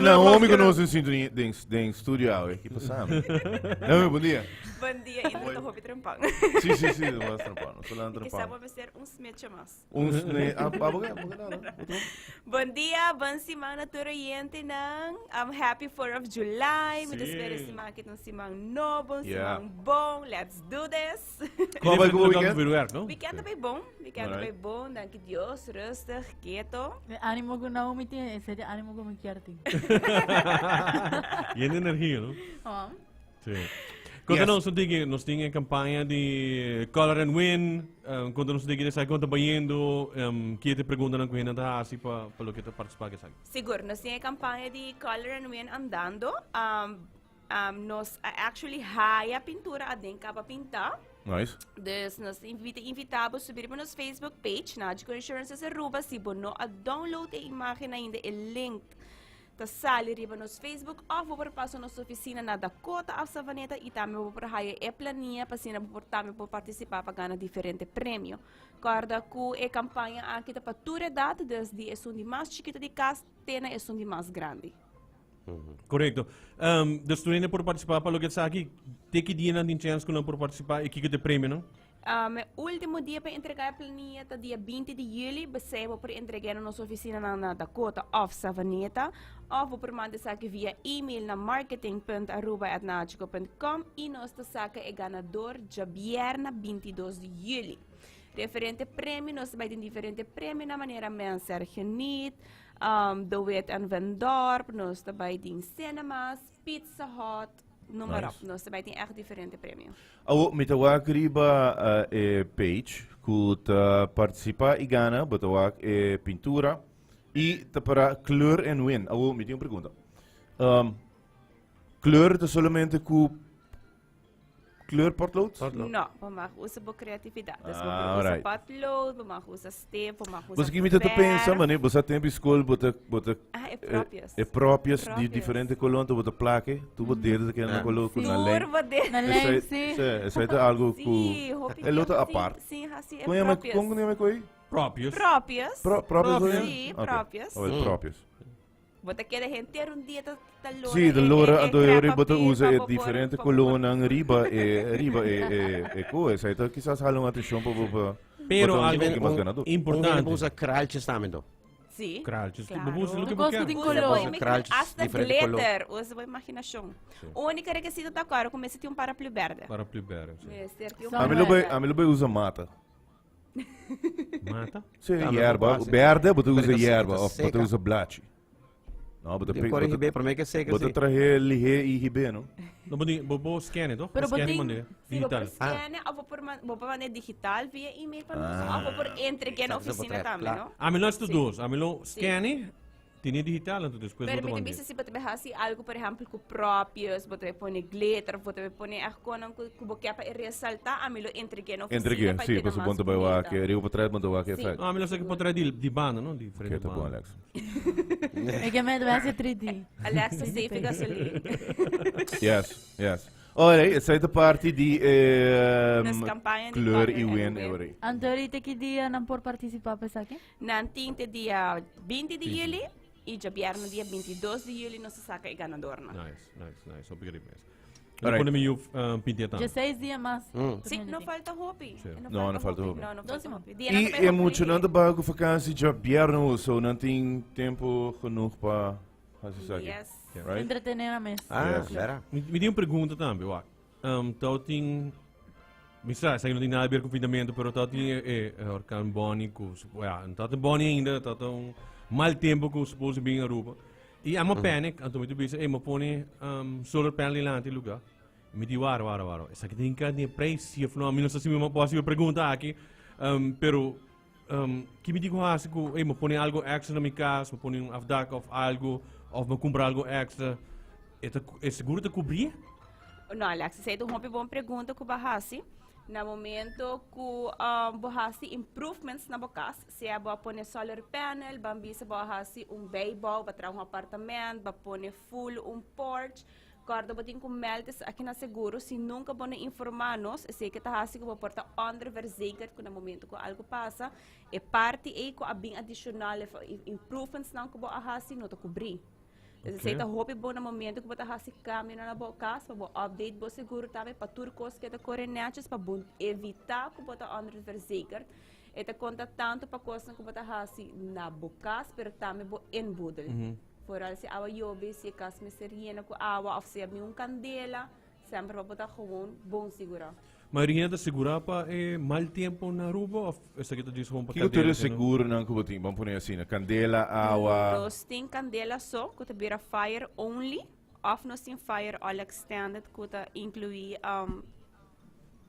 Naomi ku nos den sintonia den den studio awe. Ki pasa mi? Naomi, bon dia. Bon dia, Indra ta hopi trempan. Si, si, si, ta mas trempan. Nos ta lan Kisa trempan. bo mester un smecha mas. Un sne, ah, ah, bo ke, bo ke nada. Otro? Bon dia, bon siman na tur oyentenan. Um, happy 4 of July. Mi ta Sí. spera e siman aki ta un siman nobo, un Yeah. siman bon. Let's do this. Kon bai ku bo weekend? Vuurwerk, no? Weekend ta bai bon, weekend ta bai Alright. bon, danki Dios, rustig, keto. E ánimo ku Naomi tin, ese e ánimo ku mi kier tin. Yen energia, no? Oh. Sí. Conta nos un tiki, nos tin e campaña di Color and Win. Conta nos un tiki de esaki, con ta bayendo, kie te preguntanan ku hende ta hasi pa loke ta participa ku esaki. Sigur, nos tin e campaña di Color and Win andando. Nos a actually haya pintura aden caba pinta. Nice. Dus nos invita invita bo subir pa nos Facebook page, Nagico Insurances Aruba. Si bo no a download e imagen ainda, e link ta sali riba nos Facebook of bo por pasa nos oficina na Dakota of Savaneta y tambe bo por haya e planilla pa asina bo por tambe por participa pa gana diferente premio. Corda cu e campaña aki ta pa tur edad, dus di esun di mas chikito di cas te na esun di mas grandi. Correcto. Um, dus tur hende por participa pa loke esaki. Te ki dia nan tin chance ku nan por participa i kiko te premio nan? E último dia pa entrega e planilla ta dia 20 di juli. Besei bo por entrega na nos oficinanan na Dakota of Savaneta. Of bo por manda esaki via email na marketing.aruba@nagico.com i nos ta saka e ganador djabièrnè 22 di juli. Referente premio, nos ta bai tin diferente premionan manera Mens Geniet, De Wit en Van Dorp, nos ta bai tin Cinemas, Pizza Hut, noem maar op. Nice. Nos ta bai tin echt diferente premio. Awo, mi ta wak riba e page ku ta participa i gana, bo ta wak e pintura i ta para kleur en win. Awo, mi tin un pregunta. Kleur ta solamente ku Kleur potlood? Potlood. No, bo mag usa bo creatividad. Dus bo Ah, por usa alright. potlood, bo mag usa stip, bo mag usa Bos ki mi ta verf. pensa, mane, bo sa tempo school, bo ta, bo ta, Ah, e propios. e propios di Propios. diferente color, to bo ta plake, tu bo dedo ta keda na color ku na Tur lijn. bo dedo. Na lijn, sí. Sí, esei ta algo ku, Sí, hopi e lo ta tiempo sin- apart. sin hasi e Kon yama, propios. kon yama koi? Propios. Propios. Propios? Propios. Sí, Ok. propios. Oh, el propios. Bo ta keda henter un dia ta ta lora. Sí, de lora, anto e e bo ta papier usa pa e bo por- diferente pa bo por- colornan riba e riba e e e koe. Esei ta kisas hala un atenshon pa bo pa Pero bo ta un algo poki mas ganador. Un hende Importante. por usa kraaltjes tambe to. Sí. Kraaltjes. Claro. Bo usa loke bo Cos ku kier. tin Usa color. bo Usa imagina- kraaltjes, hasta diferente color. glitter. Usa bo imaginacion. Única requisito ta kòrda ku mester tin un paraplu berde. Paraplu berde, sí. Mester tin un Ami Ami lo paraplu bai berde. ami lo bai usa mata. Mata? Sí, Tambe yerba. bo por hasi. Berde bo ta Pero usa ta yerba ta of bo ta seca. usa blachi. No, bo ta Di pe- kore bo ta- hibé, promé ke seka bo ta si. trahe lihé i hibé, no? No, bo di- bo bo scan toch? Pero bo Scan tin- mande Sí, bo por digital. scanne of bo por man- bo por mande digital via email pa nos, Ah. of bo por entrega na Exacto, bo oficina trae, tambe, klaar. no? Ami lo hace Sí. dos. Ami lo Sí. scan Tene digital anto despues Pero bo ta mi ta mande. bisa si bo ta hasi algo, por ehempel, ku propios, bo ta pone glitter, bo ta pone echt konan ku ku bo ke pa e resalta, ami lo entreg'é na oficina Entreg'é, pa e sí, keda pasobra mas bon ta bai bunita. wak, riba pa tras bon ta wak Sí. efect. No, ami lo sa ke por trae di di banda, no? Di Oké, frente ta bon, banda. Alex. E ke me debe hasi 3D. Alexa, save e gasolin. Yes, yes. Alright, esei ta parti di e Nos campaña di kleur Color i and win Win. e ora ei. Anto ahorita ki dia nan por participa pa esaki? Nan tin te dia 20 di juli y djabièrnè dia 22 di juli nos ta saca e ganadornan. Nice, nice, nice. Hopi grip mes. Alright. Pone mi yuf pintia tambe. Dje seis dia mas. Sí, no falta hopi. Sí. No, no falta hopi. No, no Dos falta siman. hopi. Dia I nan ta bai e hopi muchanan ta baha ku vakantie djabièrnè so nan tin tempo genoeg pa hasi esaki. Yes. Right? Entretener nan mes. Ah, Yes. vera. Mi tin un pregunta tambe, wak. Tau tin, mi sa, esaki no tin nada ber ku pintamentu, pero tau tin e, e, e orkan Bonnie ku, ja, no tau tin Bonnie ainda, tau tin un mal tempo ku suppose bin Aruba. I amo panic, anto mi ta bisa, ey, mi pone solar panel dilanti lugar. Mi di, wara, wara, wara, esaki tin ka den prijs, si of no, mi no sa si mi por hasi e pregunta aki, pero ki mi tin ku hasi ku, ey, mi pone algo extra na mi kas, mi pone un afdak of algo, of mi kumpra algo extra, e ta, e seguro ta kubri? No, Alex, esei ta un hopi bon pregunta ku bo a hasi. Na momento ku bo hasi improvements na bo kas, sea bo a pone solar panel, ban bisa bo a hasi un bijbouw, bo a traha un apartament, bo a pone full un porch, kòrda bo tin ku mèld esaki na seguro. Si nunka bo no informá nos, esei ke ta hasi ku bo por ta onderverzekerd ku na momento ku algu pasa, e parti ei ku a bin adishonal, e improvements nan ku bo a hasi no ta kubrí. Dus esei ta hopi bon na momento ku bo ta hasi kambio na bo kas pa bo update bo seguro tambe pa tur kos keda kore netjes pa bo evita ku bo ta onderverzekerd. E ta konta tantu pa kosnan ku bo ta hasi na bo kas pero tambe bo inboedel. Vooral si awa yobe, si e kas mester yena ku awa òf si a bin un kandela, semper pa bo ta gewoon bon sigurá. Mayoria hende ta sigurá pa e mal tempu na Aruba òf esaki ta djis gewoon pa Kiko tur kandela e si no? seguronan ku bo tin? Ban pone asina, kandela, awa. Nos tin kandela so ku ta bira fire only òf nos tin fire all extended ku ta inkluí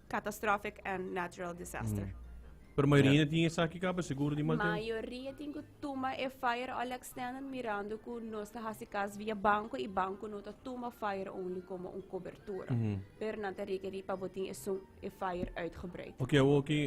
catastrophic and natural disaster. Pero mayoria hende tin esaki kaba seguro di mal tempo? Mayoria tin ku tuma e fire all extended mirando ku nos ta hasi kas via banko i banko no ta tuma fire only komo un kobertura. Pero nan ta rekerí pa bo tin esun e fire uitgebreid. Oké, awor ki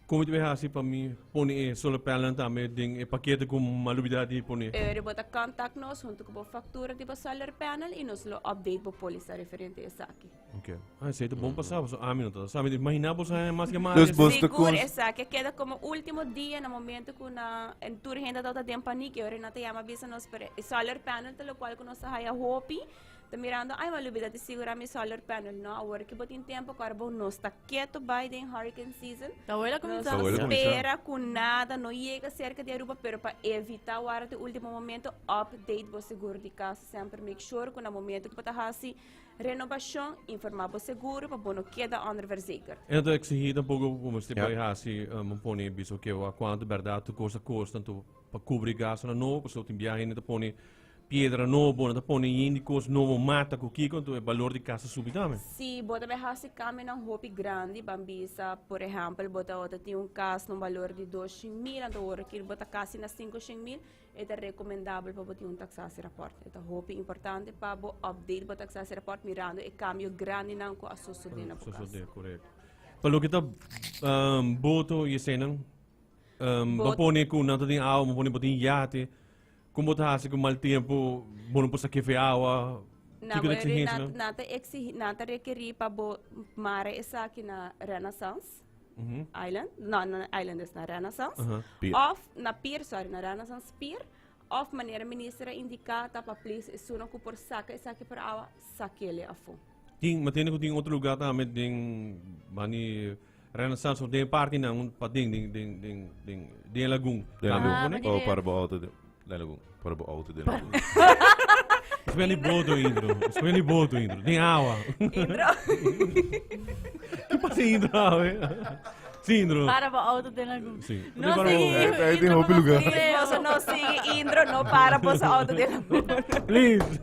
Kon mi ta bay hasi pa mi pone e solar panelnan tambe den e pakete ku mi a lubida di pone? Eur bo ta contact nos hunto ku bo factura di bo solar panel i nos lo update bo polisa referente esaki. Ok. Ah, esei ta bon pa sa, pasobra ami no ta sa. Mi ta imagina bo sa mas ke mas. Dus bos ta Sigur cons- esaki a keda komo ultimo dia na momento ku nan en tur hende tabata den paniek i ora nan ta yama bisa nos pero e solar panel ta lokual ku nos ta haya hopi Ta mirando, ay, m'a lubida di sigura mi solar panel. No, awor ki bo tin tempo, kor bo no sta keto bai den hurricane season. Ta abuela Nos kuminsá. Ta abuela kuminsá. spera ku nada no yega serka di Aruba, pero pa evita wara te ultimo momento, update bo seguro di kas. Semper make sure ku na momento ku bo ta hasi renobashon, informa bo seguro pa bo no keda onderverzekerd. E no ta exigí tampoco ku mester Ja. bai hasi, um, pone bisa oke, wa kuantu bèrdat tur kos a kosta, anto pa kubri gastonan nobo, pasobra tin biaha hende ta pone Piedra nobo, nan ta pone yen di kos nobo, mata ku kiko, anto e balor di kas ta subi tambe. Si bo ta bai hasi kambionan hopi grandi, ban bisa, por ehèmpel, bo tabata tin un kas na un balor di doshen mil, anto ora ki bo ta kasi na sinkoshen mil, e ta rekomendabel pa bo tin un taksasierapport. E ta hopi importante pa bo update bo taksasierapport mirando e kambio grandinan ku a sosodé na bo kas. Sosodé, korekto. Pa loke ta boto i eseinan, bo pone ku nan ta tin awa, bo pone bo tin yate. Kon bo ta hasi ku mal tempu, bo no por sa kefe awa? Na Kiko ta mayoria exigencia nan nan? nan ta exigi nan ta rekerí pa bo mara esaki na Renaissance Island, no na Island es na Renaissance, Aha. Pier. of na pier, sorry, na Renaissance Pier, of manera minister a indiká ta pa please esunnan ku por saka esaki por awa, sakele afó. Tin, ma tende ku tin otro lugá tambe den mani Renaissance of den party nan un pa den den den den den den e lagoon. Den Tambe lagoon. bo pone? Oh, para bo auto de den lagoon. Para bo auto den lagoon. Speel die boto intro. Speel die boto intro. Den awa. Indro. Ki pasa intro awe? Sí, intro. Para bo auto den lagoon. Sí. No Para bo- sigui. Ahí tin Indro, hopi pa lugar. paseo. Boso no sigui Indro, no para boso auto den lagoon. Please.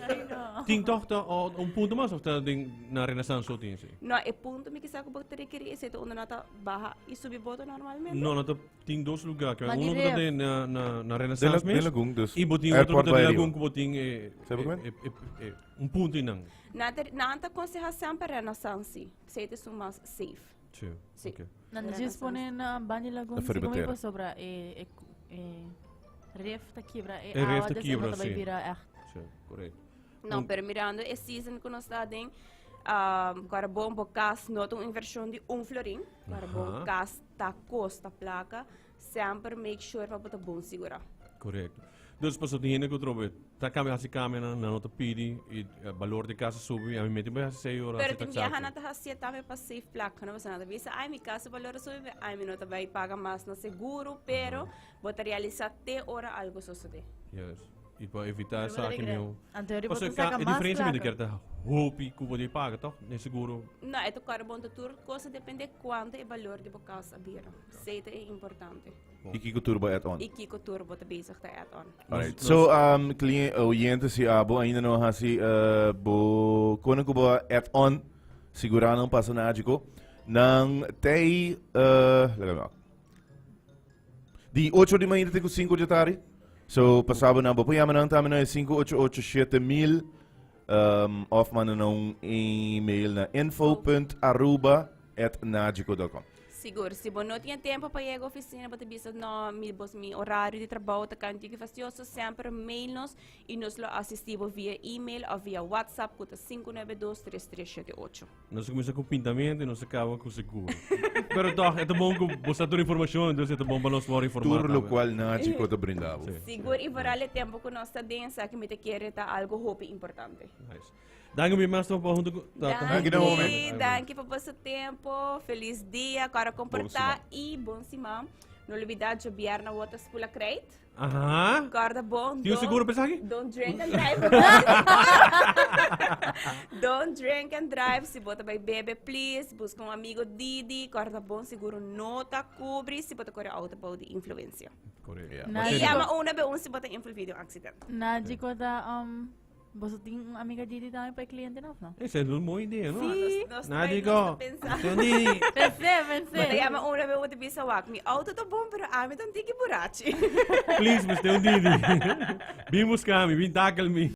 Ay, no. Tin toch ta oh, un punto mas of ta den na Renaissance so tin sí? No, e punto mi kisa ku bo ta rekerí esei ta unda nan ta baha i subi boto normalmente. No, no ta tin dos lugar. Maar Uno die ku ta ref. den na na na Den Renaissance la- den mes. lagoon, dus I bo tin otro ku airport ta den bij lagoon Rio. ku bo tin eh, Sabi eh, ku men? eh, eh, eh, un punto innan. Nan ta nan ta akonseha semper Renaissance sí. Esei ta esun mas safe. Sí. Sí. Okay. Nan ta just pone na Bani Lagoon, Na si como Feribetera. pasobra e e e ref ta kibra e E ref awa, ta dus e kibra, no ta bai sí. bira echt. Sí, correcto. No, Un- pero mirando e season ku nos ta den, um, kora bon bo kas no ta un invershon di un florin, kora bon Aha. kas ta kosta plaka, semper make sure pa bo ta bon sigurá. Correcto. Dus paso tin hende ku trobe ta cambia hasi cambia nan, nan no ta pidi i eh, balor di casa subi, a mi meti bai hasi sei ora Pero hasi tin taxatie. biaha nan ta hasié tambe pa save plaka, no? Pasobra nan ta bisa, ai mi kas su balor a subi, ai mi no ta bai paga mas na seguro, pero bo ta realisá te ora algo sosodé. Yes. I pa evita Pero bo ta esaki regret. mi Anto riba Paso ta saca e mas diferencia mi plaka. kier ta hopi ku bo di paga toch? Den seguro. No, e ta kòrda bon ta tur kos a depende kuantu e balor di bo kas a bira. Esei ta e importante. I kiko tur bo add on? I kiko tur bo ta bezig ta add on. Alright. So, um, cliente, oyente, si abo ainda no hasi uh, bo kono ku bo add on, sigura nan pasa na Ajico. Nan tei, uh, laga mi wak. Di 8 di mainta te ku 5 di tardi. So, pasaba nan, bo por yama nan tambe na 588 7000 um, of manda nan un email na info.aruba@nagico.com. Sigur, si bo no tin e tempo pa yega oficina, bo ta bisa no, mi bos mi horario di trabou ta kan tiki fastioso, semper mail nos y nos lo asisti bo via email of via WhatsApp cu ta 592 3378. Nos a cuminsa cu pintamento y nos a caba cu seguro. Pero toch, e ta bon cu bo sa tur informacion, entonces e ta bon pa nos worde informa Tur tambe. locual Nachico ta brinda bo. Sí. Sigur y vooral e tempo cu nos ta den esaki mi ta kere ta algo hopi importante. Nice. Danki mi master pa hunto cu ta Danki na homie. Danki, danki pa boso tempo. Feliz dia, kora comporta siman. y bon siman. No olvida djobièrnè wou ta spula krijt. Aha. Corda bon. Tin un seguro pa esaki? Don't drink and drive. Don't drink and drive. Si bo ta bai bebe, please, busca un amigo Didi. Corda bon, seguro no ta cubri si bo ta corre auto bou di influencia. Correcto. Ja. Na- Y Dico- llama 191 si bo ta envolvi den un accidente. Na Jico ta um, Boso tin un amiga Didi tambe pa e clientenan of no? Esa es un mooi idea, no? Sí. Nos, Na nos digo, pensa. Tony. Pensé, Bo ta pensé. llama una vez, bo ta bisa wak, mi auto ta bon, pero ami ta un tiki burachi. Please, mester un Didi. Bin busca mi, bin tackle mi.